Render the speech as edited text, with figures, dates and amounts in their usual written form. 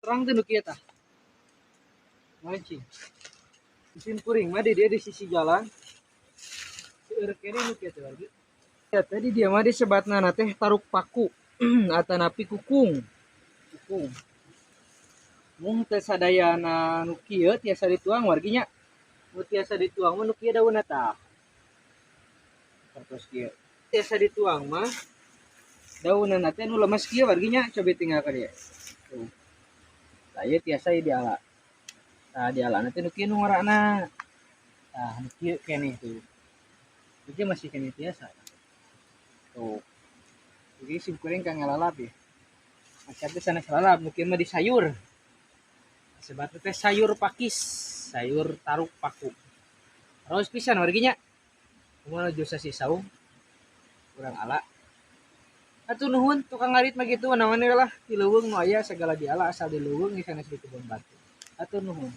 Terang teh nu kieu tah. Mancing. Sim kuring mah di dia di sisi jalan. Seueur keneh nu kieu teh, wargi. Ya, tadi dia mah disebatna teh taruk paku atanapi kukung. Kukung. Mung teu sadayana nu kieu tiasa dituang, wargi, nya. Nu tiasa dituang mah nu kieu daunna tah. Sapertos kieu. Tiasa dituang mah daunna teh nu lemes kieu, wargi, nya, coba tinggal ka dieu. Tuh. Tah, ieu tiasa ieu diala. Tah, diala teh nu kieu nu ngorana. Tah, nu kieu keneh tuh. Ieu masih keneh tiasa. Tuh. Jadi sim kuring kang ngalalap ya. Maca teh sanes lalap, nu kieu mah di sayur. Sebatna teh sayur pakis, sayur taruk paku. Raos pisan, wargi, nya. Kumaha nuju sasi saum kurang ala. Atuh nuhun tukang ngarit mah gitu, naon lah di leuweung nu aya segala diala, asal di leuweung sanes di kebon batu. Atuh nuhun.